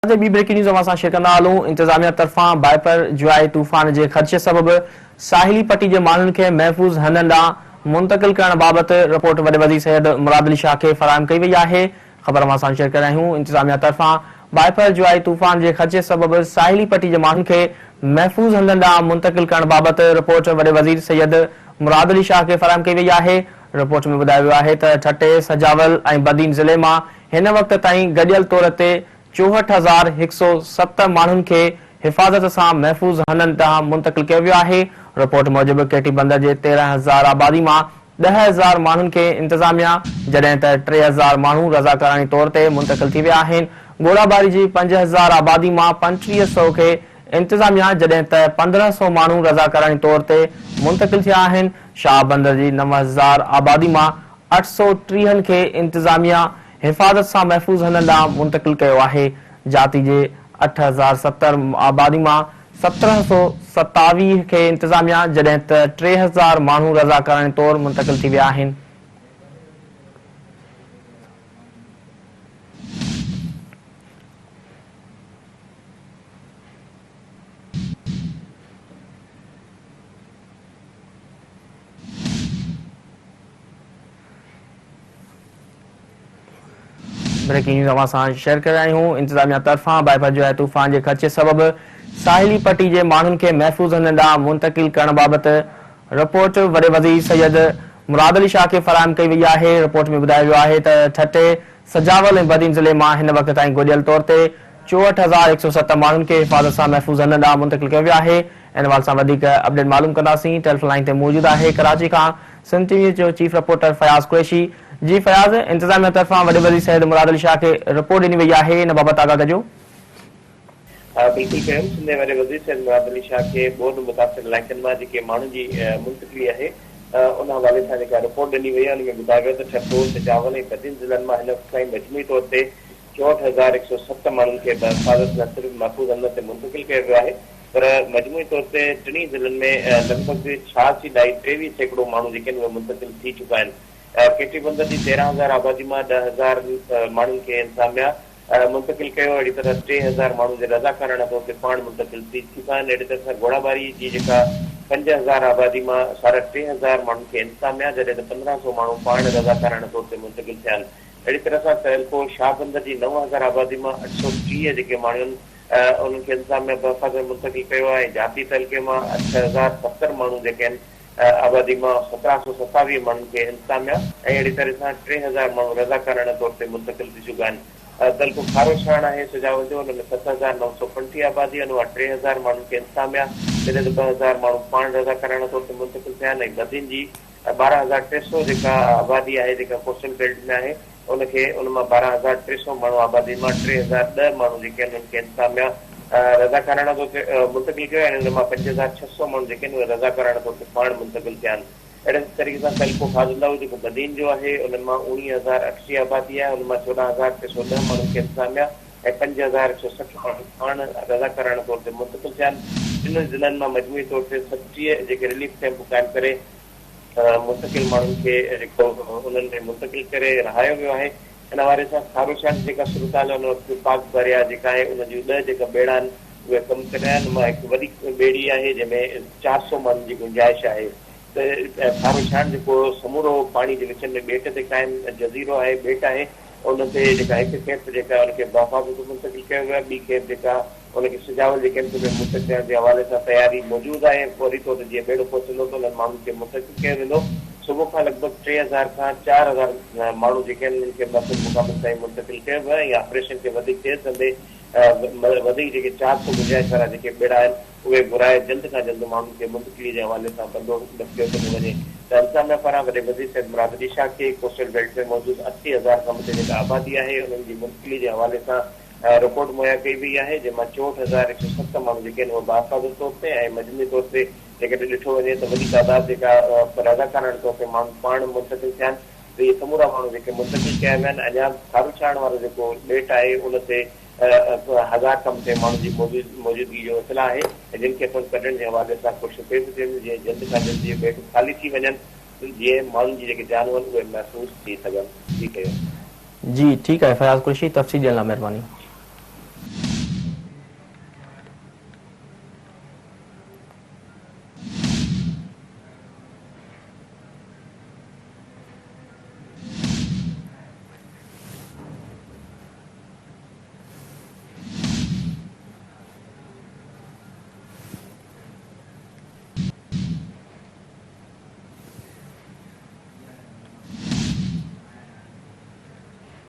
تي ٻي breaking news اوهان سان شيئر ڪندا هلون، انتظاميا طرفان بائپر جوائي طوفان جي خدشي سبب ساحلي پٽي جي ماڻهن کي محفوظ هنڌن ڏانهن منتقل ڪرڻ بابت رپورٽ وڏي وزير سيد مراد علي شاهه کي فراهم ڪئي وئي آهي، خبر اوهان سان شيئر ڪري رهيا آهيون، انتظاميا طرفان بائپر جوائي طوفان جي خدشي سبب ساحلي پٽي جي ماڻهن کي محفوظ هنڌن ڏانهن منتقل ڪرڻ بابت رپورٽ وڏي وزير سيد مراد علي شاهه کي فراهم ڪئي وئي آهي، رپورٽ ۾ ٻڌايو ويو آهي ته ٺٽي، سجاول ۽ بدين ضلعي مان هن وقت تائين گڏيل طور تي 64107 ماڻهن کي حفاظت سان محفوظ هنڌن ڏانهن منتقل ڪيو ويو آهي. رپورٽ موجب ڪيٽي بندر جي 13 هزار آبادي مان 10,000 ماڻهن کي انتظاميا جڏهن ته 3000 ماڻهو رضاڪاراڻي طور تي منتقل ٿي ويا آهن. گهوڙاٻاري جي 5000 آبادي مان 3500 کي انتظاميا جڏهن ته 1500 ماڻهو رضاڪاراڻي طور تي منتقل ٿيا آهن. شاهه بندر جي 9000 آبادي مان 830 کي انتظاميا حفاظت سان محفوظ هنڌن ڏانهن منتقل ڪيو آهي. جاتي جي 8070 آبادي مان 1727 کي انتظاميا جڏهن ته 3000 ماڻهو رضاڪاراڻي طور منتقل ٿي ويا آهن. بريڪنگ نيوز اوهان سان شيئر ڪري رهيا آهيون انتظاميا طرفان بائپر جوائي طوفان جي خدشي سبب ساحلي پٽي جي ماڻهن کي محفوظ هنڌن ڏانهن منتقل ڪرڻ بابت رپورٽ وڏي وزير سيد مراد علي شاهه کي فراهم ڪئي وئي آهي رپورٽ ۾ ٻڌايو ويو آهي ته ٺٽي سجاول ۽ بدين ضلعي مان هن وقت تائين گڏيل طور تي 64107 ماڻهن کي حفاظت سان محفوظ هنڌن ڏانهن منتقل ڪيو ويو آهي. ان حوالي سان وڌيڪ اپڊيٽ معلوم ڪنداسين. ٽيليفون لائين تي موجود آهي ڪراچي کان سنڌ ٽي وي جو چيف رپورٽر فياض قريشي. جي فياض، انتظاميا طرفان وڏي وزير سيد مراد علي شاهه کي رپورٽ ڏني وئي آهي ان بابت آگاهه ڪجو. بلڪل ڪيم، سنڌ جي وڏي وزير سيد مراد علي شاهه کي ٻوڏ متاثر علائقن مان جيڪي ماڻهن جي منتقلي آهي ان حوالي سان جيڪا رپورٽ ڏني وئي آهي ان ۾ ٻڌايو ويو ته ٺٽو، سجاول ۽ بدين ضلعن مان هن وقت تائين مجموعي طور تي 64107 ماڻهن کي بحفاظت نه صرف محفوظ هنڌن تي منتقل ڪيو ويو آهي پر مجموعي طور تي ٽنهي ضلعن ۾ لڳ ڀڳ ڇهاسي ڏائي 23% ماڻهو جيڪي آهن اهي منتقل ٿي چڪا آهن. ڪيٽي بندر جي 13,000 آبادي مان 10,000 ماڻهن کي انتظاميا منتقل ڪيو اهڙي طرح 3000 ماڻهو جي رضاڪاراڻه طور تي پاڻ منتقل ٿي چڪا آهن اهڙي طرح سان گهوڙاٻاري جي جيڪا 5000 آبادي مان ساڍا 3000 ماڻهن کي انتظاميا جڏهن ته 1500 ماڻهو پاڻ رضاڪاراڻه طور تي منتقل ٿيا آهن. اهڙي طرح سان تعلقو شاهبندر جي 9000 آبادي مان 830 جيڪي ماڻهن انهن کي انتظاميا بحفاظت منتقل ڪيو آهي ۽ جاتي تعلقي مان 8070 ماڻهو جيڪي آهن آبادي مان 1727 ماڻهن کي انتظاميا ۽ اهڙي طرح سان 3000 ماڻهو رضاڪاراڻه طور تي منتقل ٿي چڪا آهن. تعلقو کارو ڇاڻ آهي سجاول جو ان ۾ 7935 آبادي ان مان 3000 ماڻهن کي انتظاميا جڏهن ته 2000 ماڻهو پاڻ رضاڪاراڻه طور تي منتقل ٿيا آهن ۽ بدين جي 12300 جيڪا آبادي آهي جيڪا ڪوسٽل بيلٽ ۾ آهي ان کي ان مان 12300 ماڻهو آبادي مان 3010 ماڻهو جيڪي آهن انهن کي انتظاميا رضاڪاراڻه طور تي منتقل ڪيو آهي ۽ ان مان 5600 ماڻهو جيڪي آهن اهي رضاڪاراڻه طور تي پاڻ منتقل ٿيا آهن اهڙي طريقي سان تعلقو فاضل لاهو جيڪو بدين جو آهي ان مان 19080 آبادي آهي ان مان 14310 ماڻهن کي انتظاميا ۽ 5160 ماڻهو پاڻ رضاڪاراڻه طور تي منتقل ٿيا آهن ٽنهي ضلعن مان مجموعي طور تي 37 جيڪي رليف ڪئمپ قائم ڪري منتقل ماڻهن کي جيڪو انهن ۾ منتقل ڪري رهايو ويو آهي. ان حوالي سان کاروشان جي جيڪا صورتحال آهي ان وقت پاڪ بحريا جيڪا آهي ان جون ڏهه جيڪا ٻيڙا آهن اهي ڪم ڪري رهيا آهن ان مان هڪ وڏي ٻيڙي آهي جنهن ۾ 400 ماڻهن جي گنجائش آهي ته کاروشان جيڪو سمورو پاڻي جي وچ ۾ ٻيٽ تي قائم جزيرو آهي ٻيٽ آهي ان تي جيڪا هڪ کيپ جيڪا ان کي بحفاظت منتقل ڪيو ويو آهي ٻي کيپ جيڪا ان کي سجاول جي ڪئمپ ۾ منتقل ڪرڻ جي حوالي سان تياري موجود آهي ۽ فوري طور تي جيئن ٻيڙو پهچندو ته انهن ماڻهن کي منتقل ڪيو ويندو. صبح کان لڳ ڀڳ 3000 کان 4000 ماڻهو جيڪي آهن انهن کي محفوظ مقامن تائين منتقل ڪيو ويو آهي ۽ آپريشن کي وڌيڪ تيز ڪندي وڌيڪ جيڪي 400 گنجائش وارا جيڪي ٻيڙا آهن اهي گهرائي جلد کان جلد ماڻهن کي منتقلي جي حوالي سان بندوبست ڪيو پيو وڃي ته انتظاميا پاران وڏي وزير سيد مراد علي شاهه کي ڪوسٽل بيلٽ ۾ موجود 80,000 کان مٿي جيڪا آبادي آهي انهن جي منتقلي جي حوالي سان رپورٽ مهيا ڪئي وئي آهي جنهن مان 64107 ماڻهو جيڪي آهن اهي باحفاظت طور تي ۽ مجموعي طور تي جيڪڏهن ڏٺو وڃي ته وڏي تعداد جيڪا رضاڪاراڻي طور تي ماڻهو پاڻ منتقل ٿيا آهن ته اهي سمورا ماڻهو جيڪي منتقل ڪيا ويا آهن اڃا به کاروڇاڻ وارو جيڪو ٻيٽ آهي ان تي هزار کان مٿي ماڻهن جي موجودگي جو اطلاع آهي ۽ جن کي پڻ ڪڍڻ جي حوالي سان ڪوششون ڪيون پيون وڃن جيئن جلد کان جلد اهي ٻيٽ خالي ٿي وڃن جيئن ماڻهن جي جيڪي جانون آهن اهي محفوظ ٿي سگهن. جي ڪيو. جي ٺيڪ آهي فياض قريشي تفصيل ڏيڻ لاء مهرباني.